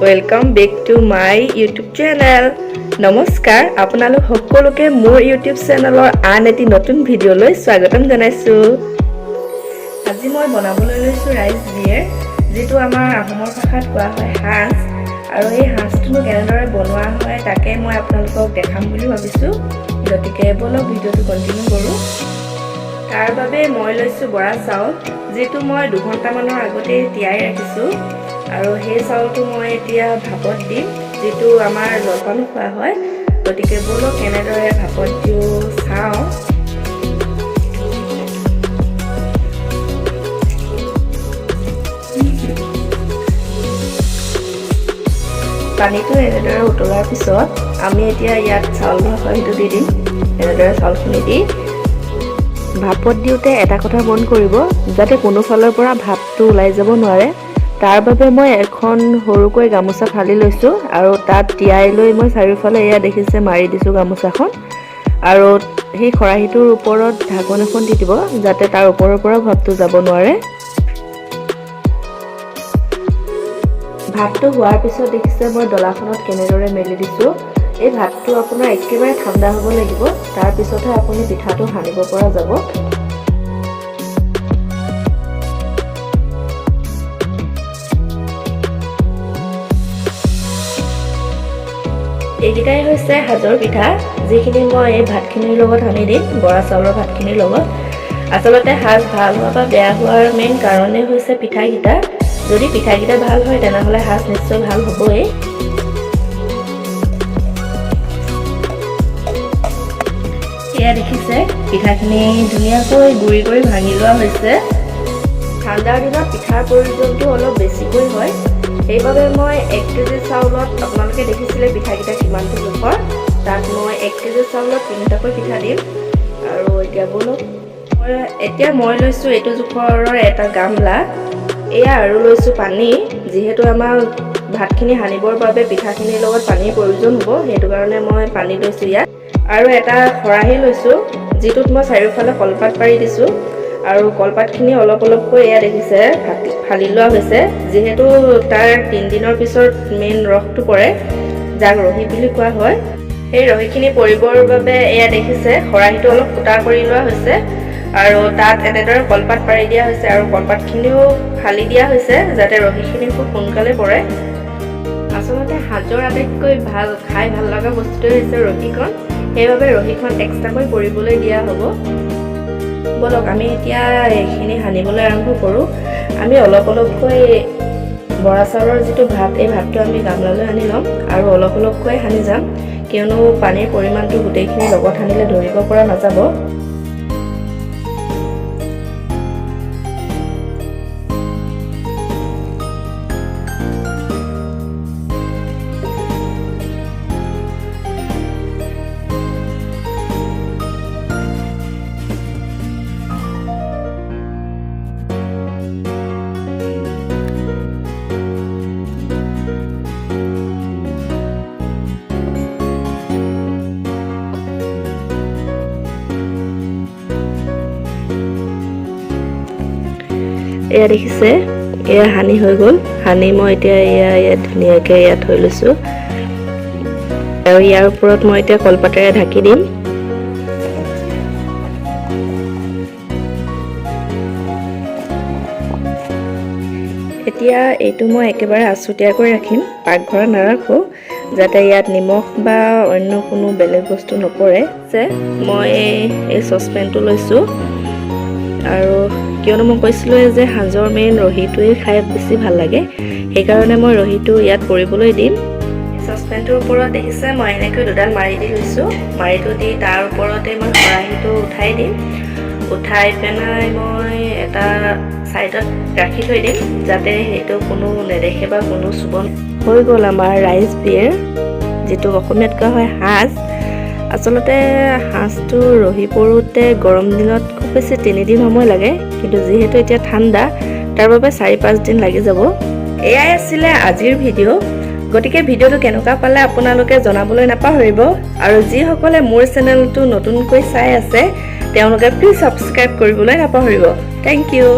Welcome back to my YouTube channel. নমস্কাৰ, আপোনালোক সকলোকে মোৰ ইউটিউব চেনেলৰ আন এটি নতুন ভিডিঅ'লৈ স্বাগতম জনাইছোঁ। আজি মই বনাবলৈ লৈছোঁ ৰাইচ বিয়েৰ, যিটো আমাৰ আহোমৰ ভাষাত কোৱা হয় সাজ। আৰু এই সাজটোনো কেনেদৰে বনোৱা হয়, তাকে মই আপোনালোকক দেখাম বুলি ভাবিছোঁ। গতিকে ব'লক, ভিডিঅ'টো কণ্টিনিউ কৰোঁ। তাৰ বাবে মই লৈছোঁ বৰা চাউল, যিটো মই 2 ঘণ্টামানৰ আগতেই তিয়াই ৰাখিছোঁ। আৰু সেই চাউলটো মই এতিয়া ভাপত দিম, যিটো আমাৰ জলপানো খোৱা হয়। গতিকে ব'লক, কেনেদৰে ভাপত দিওঁ চাওঁ। পানীটো এনেদৰে উতলাৰ পিছত আমি এতিয়া ইয়াত চাউল ধোৱা খৰাহীটো দি দিম। এনেদৰে চাউলখিনি দি ভাপত দিওঁতে এটা কথা মন কৰিব, যাতে কোনো ফালৰ পৰা ভাপটো ওলাই যাব নোৱাৰে। তাৰ বাবে মই এখন সৰুকৈ গামোচা ফালি লৈছোঁ আৰু তাত তিয়াই লৈ মই চাৰিওফালে, এয়া দেখিছে, মাৰি দিছোঁ গামোচাখন। আৰু সেই খৰাহীটোৰ ওপৰত ঢাকন এখন দি দিব, যাতে তাৰ ওপৰৰ পৰা ভাপটো যাব নোৱাৰে। ভাতটো হোৱাৰ পিছত দেখিছে, মই ডলাখনত কেনেদৰে মেলি দিছোঁ। এই ভাতটো আপোনাৰ একেবাৰে ঠাণ্ডা হ'ব লাগিব, তাৰপিছতহে আপুনি পিঠাটো সানিব পৰা যাব। এইকেইটাই হৈছে সাজৰ পিঠা, যিখিনি মই এই ভাতখিনিৰ লগত সানি দিম, বৰা চাউলৰ ভাতখিনিৰ লগত। আচলতে সাজ ভাল হোৱা বা বেয়া হোৱাৰ মেইন কাৰণেই হৈছে পিঠাকেইটা। যদি পিঠাকেইটা ভাল হয়, তেনেহ'লে সাজ নিশ্চয় ভাল হ'বই। এয়া দেখিছে, পিঠাখিনি ধুনীয়াকৈ গুড়ি কৰি ভাঙি লোৱা হৈছে। ঠাণ্ডাৰ দিনত পিঠাৰ প্ৰয়োজনটো অলপ বেছিকৈ হয়। সেইবাবে মই 1 কেজি চাউলত, আপোনালোকে দেখিছিলে পিঠাকেইটা কিমানটো জোখৰ, তাত মই 1 কেজি চাউলত তিনিটাকৈ পিঠা দিম। আৰু এতিয়া ব'লক, এতিয়া মই লৈছোঁ এইটো জোখৰৰ এটা গামলা এয়া। আৰু লৈছোঁ পানী। যিহেতু আমাৰ ভাতখিনি সানিবৰ বাবে পিঠাখিনিৰ লগত পানীৰ প্ৰয়োজন হ'ব, সেইটো কাৰণে মই পানী লৈছোঁ ইয়াত। আৰু এটা খৰাহী লৈছোঁ, যিটোত মই চাৰিওফালে কলপাত পাৰি দিছোঁ। আৰু কলপাতখিনি অলপ অলপকৈ, এয়া দেখিছে, ফালি লোৱা হৈছে। যিহেতু তাৰ 3 দিনৰ পিছত মেইন ৰসটো পৰে, যাক ৰহি বুলি কোৱা হয়, সেই ৰহিখিনি পৰিবৰ বাবে, এয়া দেখিছে, খৰাহীটো অলপ ফুটা কৰি লোৱা হৈছে আৰু তাত এনেদৰে কলপাত পাৰি দিয়া হৈছে। আৰু কলপাতখিনিও ফালি দিয়া হৈছে, যাতে ৰহিখিনি খুব সোনকালে পৰে। আচলতে সাজৰ আটাইতকৈ ভাল, খাই ভাল লগা বস্তুটোৱে হৈছে ৰহিকণ। সেইবাবে ৰহিখন এক্সট্ৰাকৈ পৰিবলৈ দিয়া হ'ব। ব'লক, আমি এতিয়া এইখিনি সানিবলৈ আৰম্ভ কৰোঁ। আমি অলপ অলপকৈ বৰা চাউলৰ যিটো ভাত, এই ভাতটো আমি গামলালৈ আনি ল'ম আৰু অলপ অলপকৈ সানি যাম, কিয়নো পানীৰ পৰিমাণটো গোটেইখিনি লগত সানিলে ধৰিব পৰা নাযাব। এয়া দেখিছে, এয়া সানি হৈ গ'ল। সানি মই এতিয়া এয়া ইয়াত ধুনীয়াকৈ ইয়াত থৈ লৈছোঁ আৰু ইয়াৰ ওপৰত মই এতিয়া কলপাতেৰে ঢাকি দিম। এতিয়া এইটো মই একেবাৰে আছুতীয়াকৈ ৰাখিম, পাকঘৰত নাৰাখোঁ, যাতে ইয়াত নিমখ বা অন্য কোনো বেলেগ বস্তু নপৰে। যে মই এই চচপেনটো লৈছোঁ আৰু কিয়নো মই কৈছিলোঁৱে যে সাজৰ মেইন ৰহিটোৱে খাই বেছি ভাল লাগে, সেইকাৰণে মই ৰহিটো ইয়াত পৰিবলৈ দিম। চচপেনটোৰ ওপৰত দেখিছে, মই এনেকৈ দুডাল মাৰি দি লৈছোঁ। মাৰিটো দি তাৰ ওপৰতে মই খৰাহীটো উঠাই দিম। উঠাই পেলাই মই এটা ছাইডত ৰাখি থৈ দিম, যাতে সেইটো কোনো নেদেখে বা কোনো চুব। হৈ গ'ল আমাৰ ৰাইচ বিয়েৰ, যিটো অসমীয়াত কোৱা হয় সাজ। আচলতে সাজটো ৰহি পৰোঁতে গৰম দিনত খুব বেছি 3 দিন সময় লাগে, কিন্তু যিহেতু এতিয়া ঠাণ্ডা, তাৰ বাবে 4-5 দিন লাগি যাব। এয়াই আছিলে আজিৰ ভিডিঅ'। গতিকে ভিডিঅ'টো কেনেকুৱা পালে আপোনালোকে জনাবলৈ নাপাহৰিব। আৰু যিসকলে মোৰ চেনেলটো নতুনকৈ চাই আছে, তেওঁলোকে প্লিজ ছাবস্ক্ৰাইব কৰিবলৈ নাপাহৰিব। Thank U.